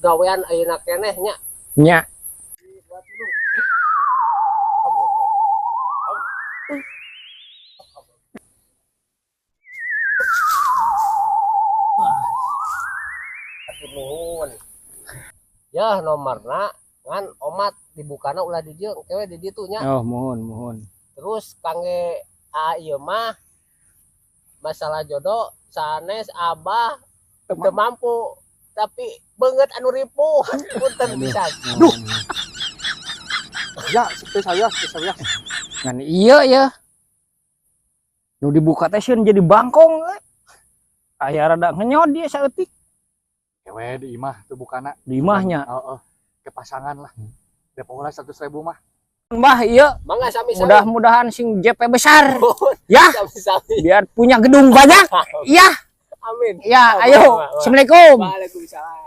Gawean ayeuna keneh nya. Nya. Hatur nuhun. Ya, nomorna ngan omat dibukana ulah di dieu, engke we di ditu nya. Oh, mohon, mohon. Terus kangge ieu mah masalah jodoh sanes abah teu mampu, tapi beungeut anu ripuh, punten pisan. Duh. Ya, seperti saya, seperti saya. Ngan iya ya. Nu dibuka teh sieun jadi bangkong euy. Aya rada ngenyod dia saeutik. Kewe di imah tuh bukana. Di imahnya. Heeh. Ke pasangan lah. Ya pokoknya 100.000 mah. Mbah, iya. Mangga, sami-sami. Mudah-mudahan sing JP besar. Ya, Sami-sami. Biar punya gedung banyak. Ya, Amin. ya, ayo. Wah, wah. Assalamualaikum. Waalaikumsalam.